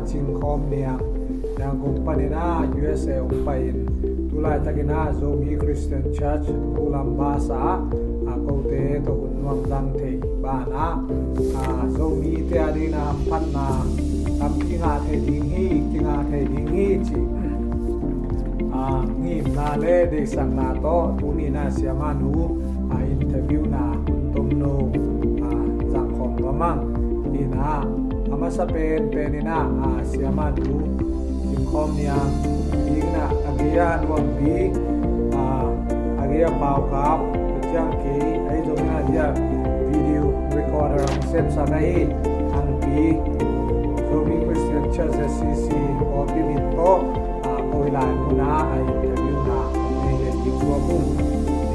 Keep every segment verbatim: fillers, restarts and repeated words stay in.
Cingkhawm Niang, Yangon panin ah U S A hong pai-in, tu laitakin ah Zomi Christian Church Kulam Basa ah kote tawh hun nuam zang thei banah, ah, Zomite adingin ah hamphatna tampi ngah thei ding hi, kingah thei ding hi cih, ah, ngimna le deihsakna tawh tuni-in ah siamanu, ah, interview-na hun tomno, ah, zangkhawm nuam ing. Inah a masa penpen inah, ah, siamanu Cingkhawm Niang, inah a gei-a nuampi, ah, a gei-a paukap, ciang kei, ahi zongin ah hih a video recorder hong semsak ahi, Angpi, Zomi Christian Church S C C pawlpi min tawh, ah, koi lai munah a interview-na hong nei hi a kik suak ung.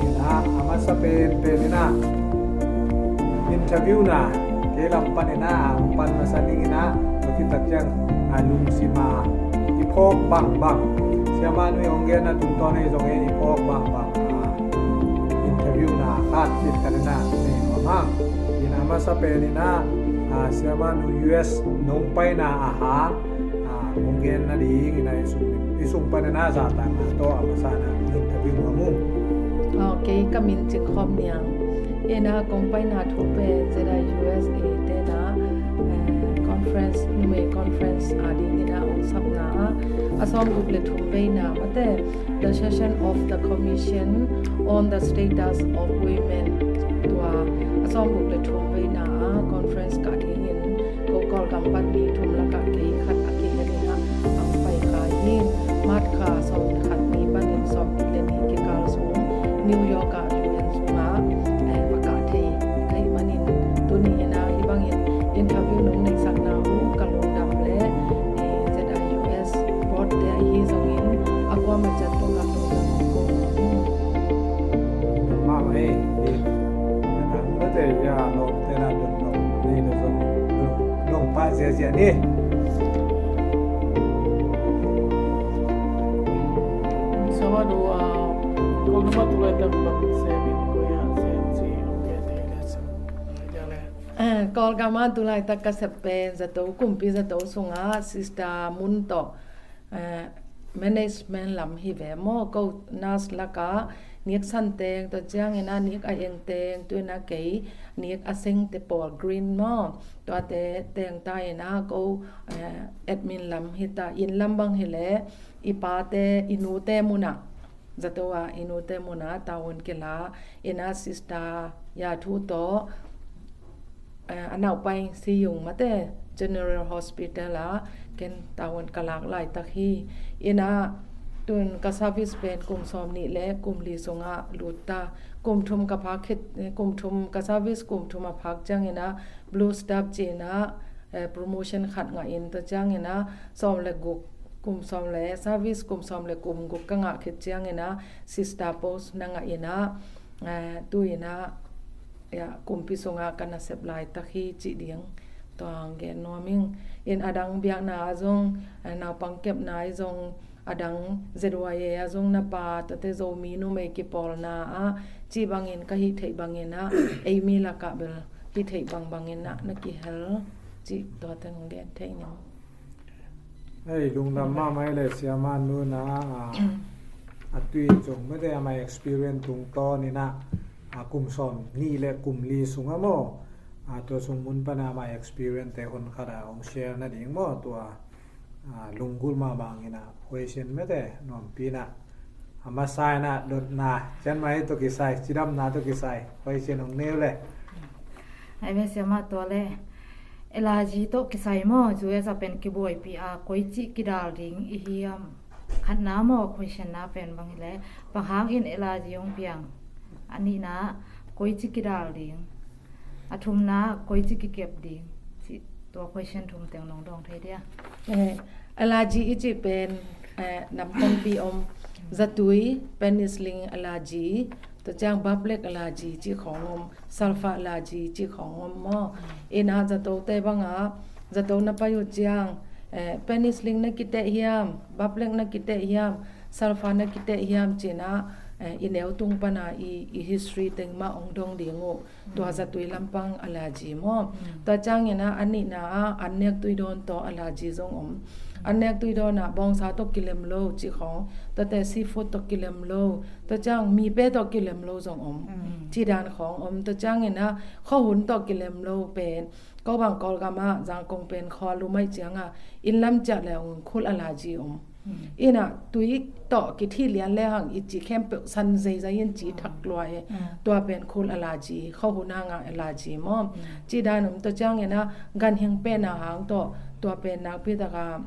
Inah a masa penpen inah interview-na kei lam panin ah hong pan masa ning inah, tua khit tak ciang a lungsim a i phawk bangbang, siamanu in hong genna tungtawn ahi zongin i phawk bangbang, ah, interview-na khat khit khat inah nei nuam hang. Inah a masa pen inah, ah, siamanu U S nong paina a hang, ah, hong gen nading inah i sung, i sung panin ah zahtakna tawh a masa inah interview nuam ung. Ok, ka min Cingkhawm Niang. Inah kong paina thu pen Z I U S A te inah, eh, conference, numei conference ading inah hong sapna ah a sawmguk le thum veina mate, The Session of the Commission on the Status of Women, tua a sawmguk le thum veina ah conference kah dingin ko Kawlgam pan mi thum lakah kei khat a kihel inah hong pai kha hi. March kha sawmkhat ni panin sawmnih le nih kikal sung New York ah U N sungah, eh, va kah thei ka hih manin tuni inah hih bangin interview nong neihsakna uh ka lungdam le, eh, Z I U S board te ahi zongin a kuamah ciat tungah lungdam kong ko hi. Mahmah ei, eh, a dang mate ya lawmte na dong dong nei lo zong dong pah ziazia ni. Sama dua, kau nama tulai tak bak semin ko ya sen si oke te le sa. Ya le. Eh, Kawlgam ah tu laitak ka sep pen zato, kumpi zato sungah Sister Mun tawh, eh, management lam hi ve maw, ko nurse lakah nik san teng, tua ciangin ah nik a eng teng, tu inah kei nik a seng te pawl green maw, tuate teng ta inah ko, eh, admin lam hi ta, inn lam bang hi leh i pate, i nute munah, zato ah i nute munah tavuan kila inah Sister Ya Thu tawh, eh, a naupai Siyung mate General Hospital ah ken tavuan ka lak laitak hi. Inah tun ka service pen kum sawmnih le kum li sungah lut ta. Kum thum ka phak khit, kum thum ka service kum thum a phak ciangin ah Blue Star ci-in ah, eh, promotion khat ngah in, tua ciangin ah sawm le guk, kum sawm le service kum sawm le kum guk ka ngah khit ciangin ah sister post na ngah inah, eh, tu inah, ya, kumpi sungah ka nasep laitak hi cih ding tua gen nuam ing. In a dang biakna ah zong, eh, naupang kepna ah zong, a dang Z Y A ah zong na pa, tuate Zomi numei kipawlna ah cih bangin ka hih theih bangin ah, ei mi lakah bel hih theih bangbangin ah na kihel cih tuate hong gen thei ning. Hei, lungdam mahmah ei le siamanu na, ah, a tui cung mete amah experience tungtawn inah, ah, kum sawmnih le kum li sungah maw, ah, tua sung mun pana amah experience te hun khat ah hong share nading maw, tua, ah, lunggulh mahmah inah question mete nuampi inah a masa inah dotna cian mai tawh kisai, cidamna tawh kisai question hong nei uh le. Ai ve siama tua le, allergy tawh kisai maw, U S a pen kibuaipih a, koici kidal ding i hiam? Khatna maw, question na pen bang hi le, bang hangin allergy hong piang? A nihna, koici kidal ding? A thumna, koici kikep ding? Cih tua question thum teng nong dawng thei dia? Eh, allergy i cih pen, eh, nam tampi om. Zatui, penicillin allergy, tua ciang baplek allergy cih khawng om, sulfur allergy cih khawng om maw. Inah zatote bangah, zato na pai uh ciang, eh, penicillin na kiteh hiam, baplek na kiteh hiam, sulfur na kiteh hiam ci-in ah, Eh, i neu tung pana i, i history teng mah ong dong ding uh. Tua zatui lampang allergy maw. Tua ciangin ah a nihna ah an nek tui dawn tawh allergy zong om. An nek tui dawn ah bawngsa tawh kilem lo ci khawng. Tuate seafood tawh kilem lo. Tua ciang mipe tawh kilem lo zong om. Ci dan khawng om. Tua ciangin ah khuahun tawh kilem lo pen. Ko bang Kawlgam ah Zangkong pen khualum aih ciang ah inn lam ciah le ong khul allergy om. Inn ah tui tawh kithih lian le hang i ci khempeuh san zeizai in ci thak lua e. Tua pen khul allergy, khuahun a ngah allergy maw. Ci dan om. Tua ciangin ah ganhing pen a hang tawh tua pen nakpi taka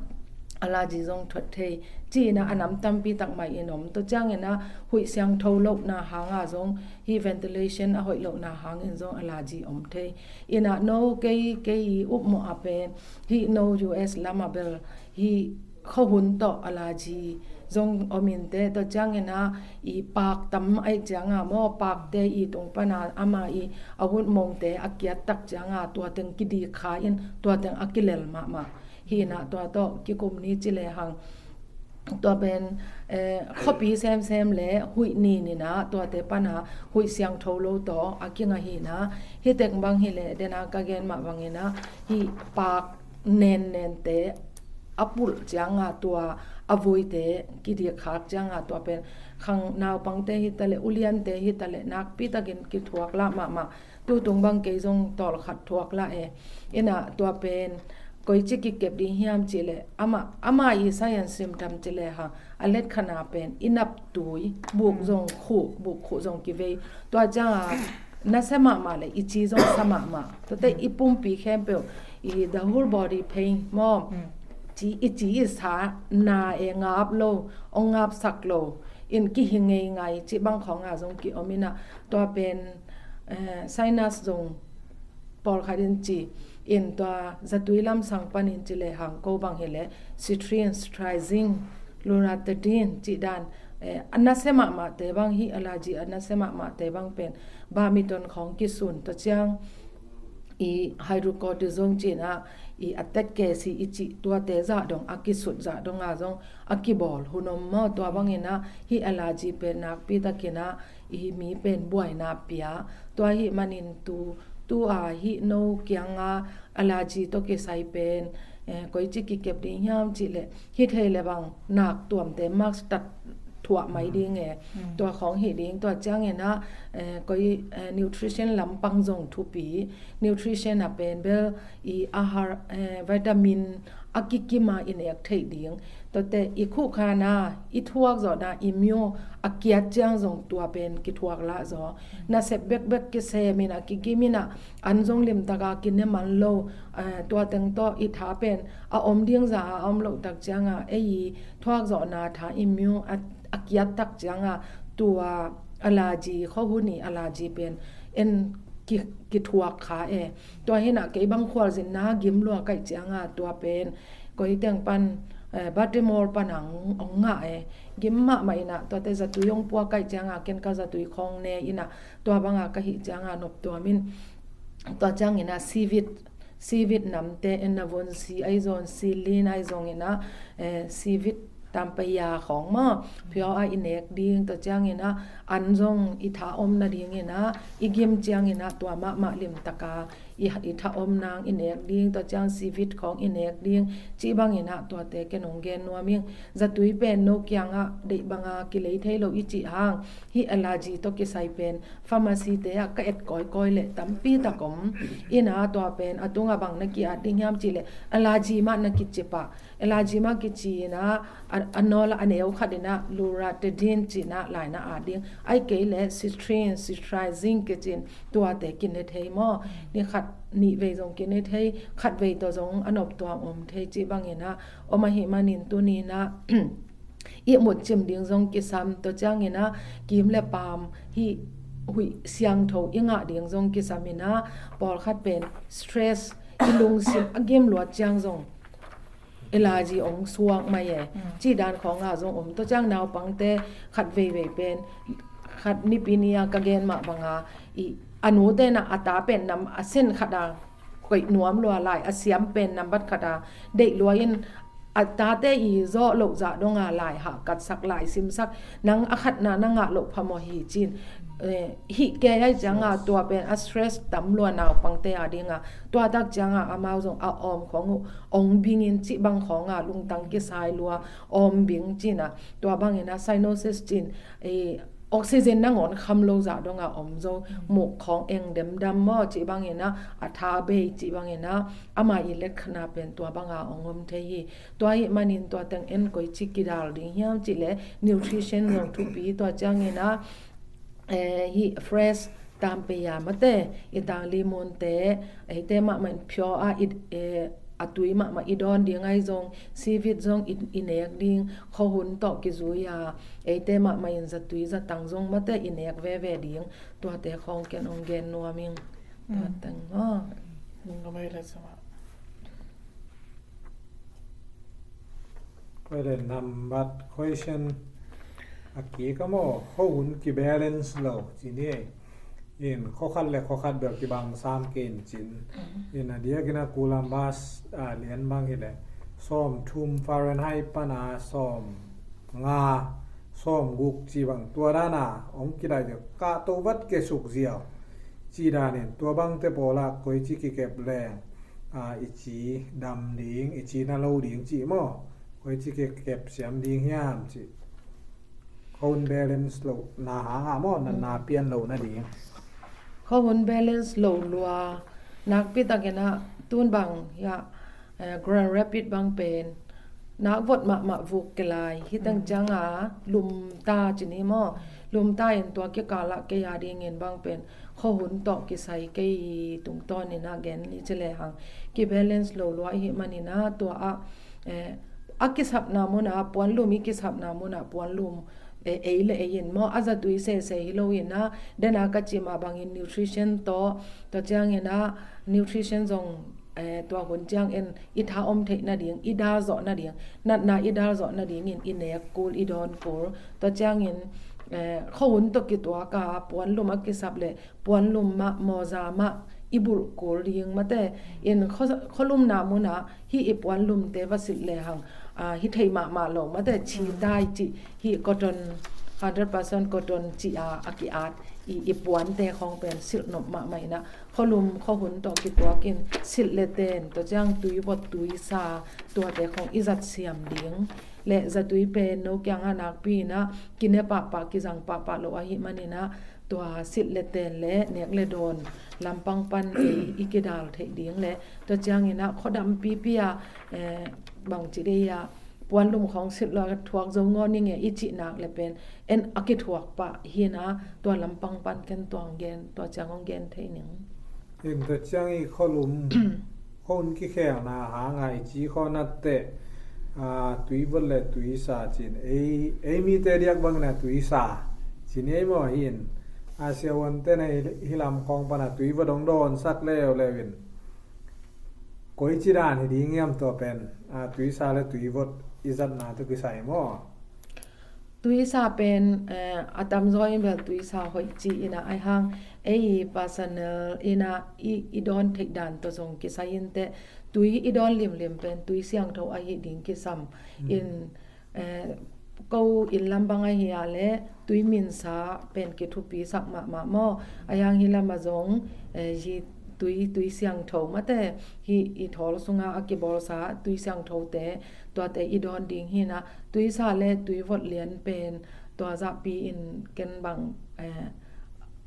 allergy zong thuat thei. Ci in ah a nam tampi tak mai in om. Tua ciangin ah huih siangtho lohna hang a zong hi ventilation a hoih lohna hangin zong allergy om thei. Inn ah no kei, kei i upmawh a pen hi no U S lam a bel hi khuahun tawh allergy zong om in teh, tua ciangin ah i paak tam aih ciang ah maw, paakte i tung pana ama i a hun mongte a kiat tak ciang ah tua teng kidik kha in tua teng a kilel mahmah. Hi in ah tua tawh kikum ni ci le hang tua pen, eh, khuapi semsem le huih nin in ah tuate pana huih siangtho lo tawh a kingah hi in ah, hi teng bang hi le dena ka gen mah bangin ah hi paak nennente a pulh ciang ah tua a vuite kidik khak ciang ah tua pen khang naupangte hi ta le uliante hi ta le nakpi takin kithuak lah mahmah. Tutung bang kei zong tawlkhat thuak lah e. Inn ah tua pen koici kikep ding hiam ci le ama, ama i sign and symptom ci le hang a let khana pen i nap tui, buk zong khuh, buk khuh zong kivei. Tua ciang ah nasia mahmah le i ci zong sa mahmah. Tuate i pumpi khempeuh i the whole body pain maw. Ci, i ci i sa na e, ngap lo, ong ngapsak lo in kihi ngeingai ci bang khawng ah zong ki om in ah tua pen, eh, sinus zong pawlkhat in ci in tua zatui lamsang panin ci le hang ko bang hi le citrine, cetirizine, loratadine ci dan, eh, a nasia mahmahte bang hi allergy a nasia mahmahte bang pen bamiton khawng kisun tua ciang i hydrocortisone ci in ah i attack case i ci tuate zah dong a kisut zah dong ah zong a kibawl hun om maw. Tua bangin ah hi allergy pen nakpi takin ah i mi pen buaina pia. Tua hi manin tu, tu a hi no kiang a allergy tawh kisai pen, eh, koici kikep ding hiam ci le hi thei le bang nak tuamte mask tat thuah mai ding e. Tua khawng hi ding, tua ciangin ah, eh, koi, eh, nutrition lampang zong thupi. Nutrition a pen bel i ahar, eh, vitamin a kikim a i nek theih ding. Tuate i khuhkhana, i thuak zawhna, i myo a kiat ciang zong tua pen kithuak lah zaw. Nasep bekbek kisem in a kikim in ah an zong limtaka kine man lo, eh, tua teng tawh i tha pen a om ding za a om loh tak ciang ah ei i thuak zawhna tha i myo a, a kiat tak ciang ah tua allergy, khuahun i allergy pen en ki, kithuak kha e. Tua hi in ah kei bang khualzinna gim lua kaih ciang ah tua pen koi teng pan, eh, Baltimore pan ang ong ngah e. Gim mahmah in ah tuate zatui ong pua kaih ciang ah ken ka zatui khawng ne in ah tua bang a ka hih ciang ah nop tuam in tua ciangin ah seaweed, seaweed namte en na vun si ahi zong, silin ahi zongin ah, eh, seaweed tampaya khawng maw, pure a i nek ding, tua ciangin ah an zong i tha om nadingin ah i gim ciangin ah tua mahmah limtaka i, i tha om nang i nek ding, tua ciang seaweed khawng i nek ding, ci bangin ah tuate ken ong gen nuam ing. Zatui pen no kiang ah deih banga kilei thei lo i cih hang hi allergy tawh kisai pen pharmacy te ah ka et kawikawi le tampi tak om in ah tua pen a tungah bang na ki-at ding hiam ci le allergy mah na kici pah. Allergy mah kici in ah a, a nawl a neu khat in ah loratadine ci in ah lai na at ding. Ai kei le citrine, cetirizine kici in tuate kine thei maw. Ni khat nih vei zong kine thei, khat vei tawh zong a nop tuam om thei ci bangin ah om ahi manin tuni in ah ihmut cim ding zong kisam, tua ciangin ah kim le paam hi huih siangtho i ngah ding zong kisam in ah pawlkhat pen stress i lungsim a gim luat ciang zong allergy ong suak mai e. Ci dan khawng ah zong om, tua ciang naupangte khat veivei pen khat nipi ni a ka gen mah banga i a nute in ah a ta pen nam a sen khat a koih nuam lua lai, a siam pen nambat khat a deih lua in A tate i zawh loh zah donga lai hah katsak, lai simsak, nang a khatna na ngah loh phamawh hi cin. Eh, hih kei ai cianga tua pen a stress tam lua naupangte a dinga, tua tak cianga amau zong a awm khawng uh ong bingin cih bang khawnga lungtang kisai lua awm bing cina, tua bangina cyanosis cin, eh, oxygen nangawn kham lo zah donga om zo, muk khawng eng demdam maw cih bangina, a tha bei cih bangina, ama i lekkhana pen tua banga ong om thei hi. Tua hih manin tua teng en koici kidal ding hiam cih leh nutrition zong thupi, tua ciangina, eh, hih fresh tampei a mate, i tangli munte, eite mahmah in pure a, i, eh, a tui mahmah i dawn ding ai zong, seaweed zong i, i nek ding, khuahun tawh kizui a, eite mahmah in zatui zatang zong mate i nek veve ding, tuate khawng ken ong gen nuam ing. Tua teng maw. Nung ka mai le sama. Koi le nambat question a kik a maw, khuahun kibalance lo ci ni ei. In khua khat le khua khat bel kibang sam kei in cin. In a diakin a kulam bas a lian bang hi le sawm thum Fahrenheit pana sawm nga, sawm guk ci bang tua dana ong kidai deuh, kahto vat ke suk ziau ci danin tua bangte pawla koici kikep leng, a, i ci dam ding, i ci na lo ding ci maw? Koici kikep siam ding hiam ci. Khuahun balance lo na hanga maw, na, na pian lo na ding. Khuahun balance lo lua, nakpi takina tun bang ya, eh, Grand Rapid bang pen nak vot mahmah vuk ke lai, hiteng cianga lum ta ci ni maw. Lum ta in tua kikala kei a dingin bang pen khuahun tawh kisai kei tungtawn ina gen ni ci lehang kibalance lo lua ihi manina tua a, eh, a kisapna muna puanlum, i kisapna muna puanlum, eh, ei le ei in maw, a zatui sese hi lo ina, dena ka cima bangin nutrition tawh, tua ciangina nutrition zong, eh, tua hun ciangin i tha om theih nading, i dal zawh nading, natna i dal zawh nadingin i nek kul, i dawn kul. Tua ciangin, eh, khuahun tawh kituaka puanlum a kisap le puanlum mah, mawza mah i bulh kul ding mate. In khua-, khualumna muna hih i puanlumte va silh lehang, ah, hi thei mahmah lo mate, ci tai cih, hih cotton, hundred percent cotton cih a, a ki-at i, i puante khawng pen silh nop mahmah ina, khualum khuahun tawh kituakin silh le ten, tua ciang tui vot tui sa, tuate khawng i zat siam ding. Le zatui pen no kianga nakpi ina kine pahpah, kizang pahpah lo ahi manina tua silh le ten le nek le dawn lampang pan ei i kidal theih ding le tua ciangina khuadam pipi a, eh, bangci dei a puanlum khawng silh lo a thuak zo ngawn ning e i cih nak le pen en a kithuak pah hina tua lampang pan ken tuang gen, tua ciang hong gen thei ning. In tua ciang i khualum, khuahun kikhelna hanga i ci khuanatte, a, tui vot le tui sa cin. Ei, ei mite diak bangina tui sa cin ei maw hin. A siahuante na hi, hi lam khawng pana tui vot hong dawnsak leuleu in. Koici dan hi ding hiam tua pen, a, tui sa le tui vot i zatna tawh kisai maw? Tuisa pen, eh, a tamzaw in bel tuisa hoih ci ina aihang, ei personal ina i, i dawn theih dan tawh zong kisai inteh, tui i dawn limlim pen tui siangtho ahi ding kisam in, eh, ko inn lam bang ahi a le tui minsa pen kithupisak mahmah maw? Aihang hi lama zong, eh, hi tui, tui siangtho mate hi i thawl sunga a kibawlsa tui siangthote tuate i dawn ding hina, tuisa le tui vot lian pen tua zahpi in ken bang, eh,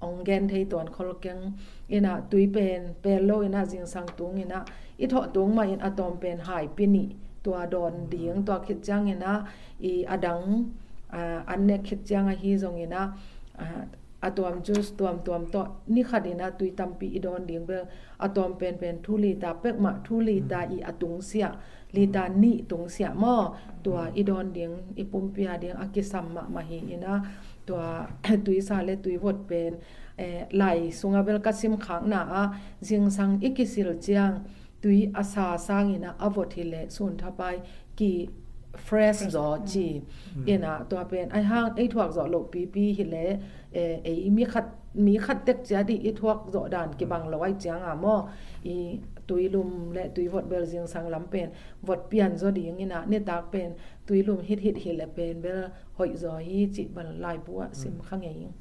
ong gen thei tuan khol keng ina tui pen pel lo ina zingsang tung ina i thawh tung mah in a tawm pen haipi nih tua dawn ding, tua khit ciang ina i adang, ah, an nek khit ciang ahi zong ina, ah, a tuam juice tuamtuam tawh ni khat ina tui tampi i dawn ding bel a tuam penpen thu lita pek mah, thu lita i a tungsiah, lita nih tungsiah maw? Tua i dawn ding, i pumpi a ding a kisam mahmah hi ina tua tuisa le tui vot pen, eh, lai sunga bel ka sim khakna a zingsang i kisil ciang tui a sa sangin a, a vot hileh sunthapai ki fresh zaw ci. Ina tua pen aihang ei thuak zawh loh pipi hileh, eh, ei mi khat mi khat tek ciat i thuak zawh dan kibang lo ahih cianga maw, i tuilum le tuivot bel zingsang lam pen vot pian zaw ding ina, nitak pen tuilum hit hit hi le pen bel hoih zaw hi cih bel laibu ah sim kha ngei ing.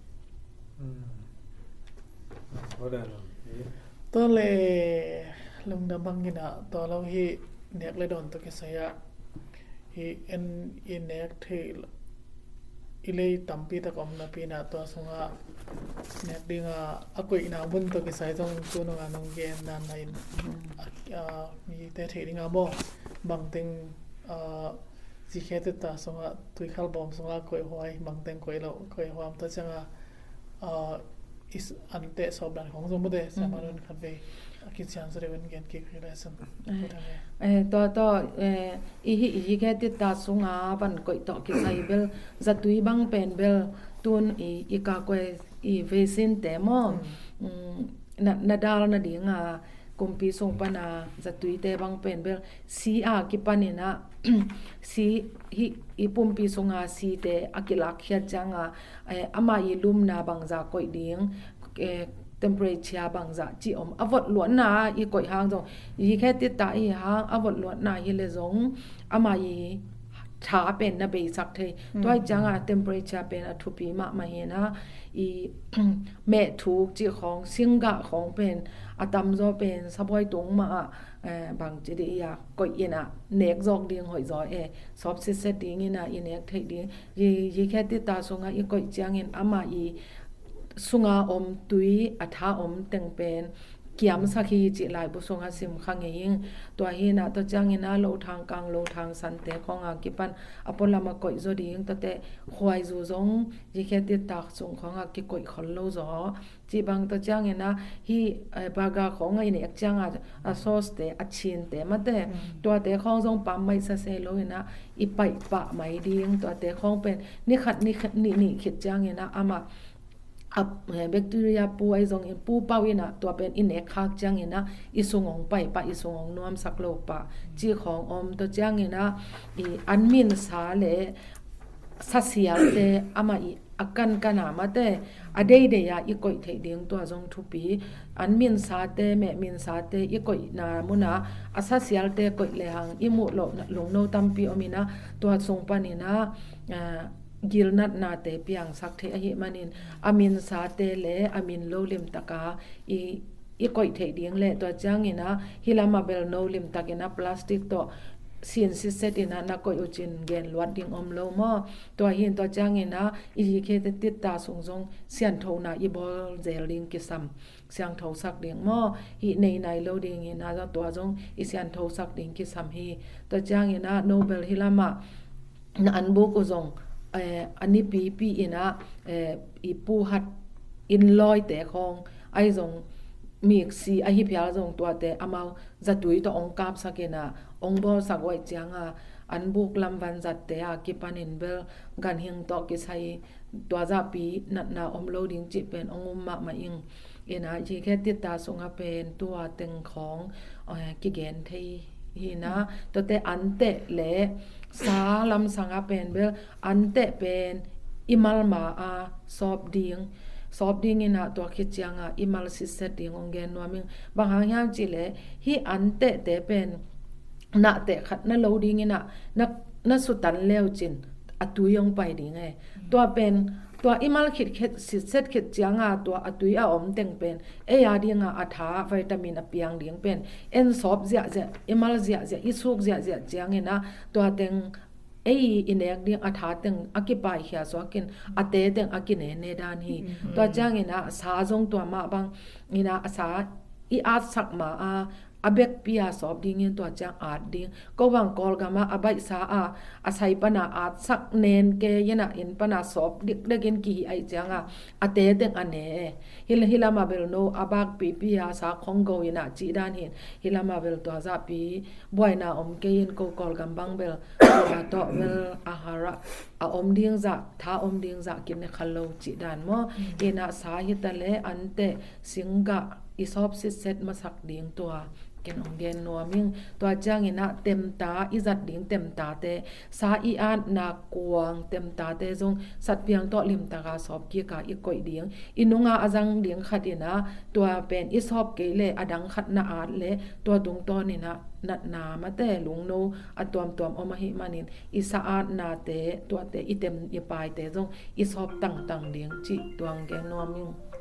Tua le lungdam bang ina, tua lo hi nek le dawn tawh kisai ah hi en i nek theih i lei tampi tak om napi ina, tua sungah nek dinga a koihna mun tawh kisai zong tu nunga nong gen dan na in a, a, mite theih dinga maw, bangteng a, zikhe teta sungah tuikhal bawm sungah koih huai, bangteng koih lo, koih huam ta cianga a, is ante sawp dan khong zong mute sama nun khat vei a kician sa deuh in gen kik hi le sun. Eh, tua tawh, eh, i hi, i hi khe tita sunga van koih tawh kisai bel zatui bang pen bel tun i, i ka koih i veisin te maw. Mm, na, na dal na dinga kumpi sung pana zatuite bang pen bel si a kipan ina si hi i pumpi sunga site a kilak khiat cianga, eh, ama i lumna bangza koih ding, eh, temperature bangza ci om a vot luatna i koih hang zong i khe tita i hang a vot luatna hi le zong ama i tha pen na beisak thei. Tua i cianga temperature pen a thupi mahmah hi na, i meh thuk cih khong, singgah khong pen a tamzaw pen sabuai tung mah ah, eh, bang ci dih i a koih ina nek zawk ding hoih zaw e, sawp sitset ding ina i nek theih ding. I, i khe tita sunga i koih ciangin ama i sunga om tui a tha om teng pen kiamsak hi cih laibu sungah sim kha ngei ing. Tua hi na tua ciangina lo thang kang lo thang sante khonga kipan a pualam a koih zaw ding, tuate khuaizu zong i khe tita sung khonga kikoih khol lo zaw. Cih bang tua ciangina hi, eh, baga khong a i nek cianga a sauce te a chin te mate, tuate khong zong pam mai sa se lo ina i paih pah mai ding, tuate khong pen ni khat ni khat ni ni khit ciangina ama a, eh, bacteria pu ai zong in pu pau ina tua pen i nek khak ciangina i sung ong paih pah, i sung ong nuamsak lo pah cih khong om. Tua ciangina i an min sa le sasial te ama i a kan kan a mate a deidei a i koih theih ding tua zong thupi. An min sa te, meh min sa te i koihna muna a sasial te koih lehang i muh loh na lungno tampi om ina tua sung panina, ah, gilnatnate piangsak theih ahih manin a min sa te le a min lo limtaka i, i koih theih ding le tua ciangina hi lama bel no limtakina plastic tawh sin sitset ina na koih ucin gen luat ding om lo maw? Tua hin tua ciangina i hi khe te tita sung zong sianthona i bawl zel ding kisam, siangthosak ding maw? Hi nei nai lo ding ina tua zong i sianthosak ding kisam hi. Tua ciangina no bel hi lama na an buk uh zong, eh, a nipipi ina, eh, i puhat in lawite khong ai zong miksi ahi phial zong tuate amau zatui tawh ong kapsak ina ong bawlsak uaih cianga an buk lam van zatte a kipanin bel ganhing tawh kisai tua zahpi natna om lo ding cih pen ong um mahmah ing. Ina hi khe tita sunga pen tua teng khong, eh, kigen thei hi na, tuate anteh le sa lamsanga pen bel anteh pen i mal ma a sawp ding, sawp ding ina tua khit cianga i mal sitset ding ong gen nuam ing. Bang hang hiam cih le hi anteh te pen nahteh khat na lo ding ina na, na sutan leu cin a tui ong pai ding e. Tua pen tua i mal khit khet sitset khit cianga tua a tui a om teng pen ei a dinga a tha vitamin a piang ding pen en sawp ziahziah, i mal ziahziah, i suk ziahziah ciangina tua teng ei i nek ding a tha teng a kipaikhia suakin a te teng a kinene dan hi. Tua ciangina sa zong tua mah bang ina a sa i atsak ma a a bekpi a sawp dingin tua ciang at ding. Ko bang Kawlgama a baihsa a a sai pana atsak nen ke ina inn pana sawp dikdekin kihi aih cianga a te teng a ne e. Hi, hi lama bel no a bakpipi a sa khong go ina cih dan hin hi lama bel tua zahpi buaina om kei in ko Kawlgam bang bel tua tawh bel a harah a om ding zah, tha om ding zah kine kha lo cih dan maw? Ina sa hi ta le anteh singgah i sawp sitset masak ding tua ken ong gen nuam ing. Tua ciangin ah temta, i zat ding temtate, sa i atna kuang temtate zong satpiang tawh limtaka sawp kika i koih ding. I nunga a zang ding khat in ah tua pen i sawp kei leh a dang khat na at leh tua tungtawnin ah natna mate, lungno a tuamtuam om ahih manin i sa atnate, tuate, i tem i paite zong i sawp tangtang ding cih tua ong gen nuam ing.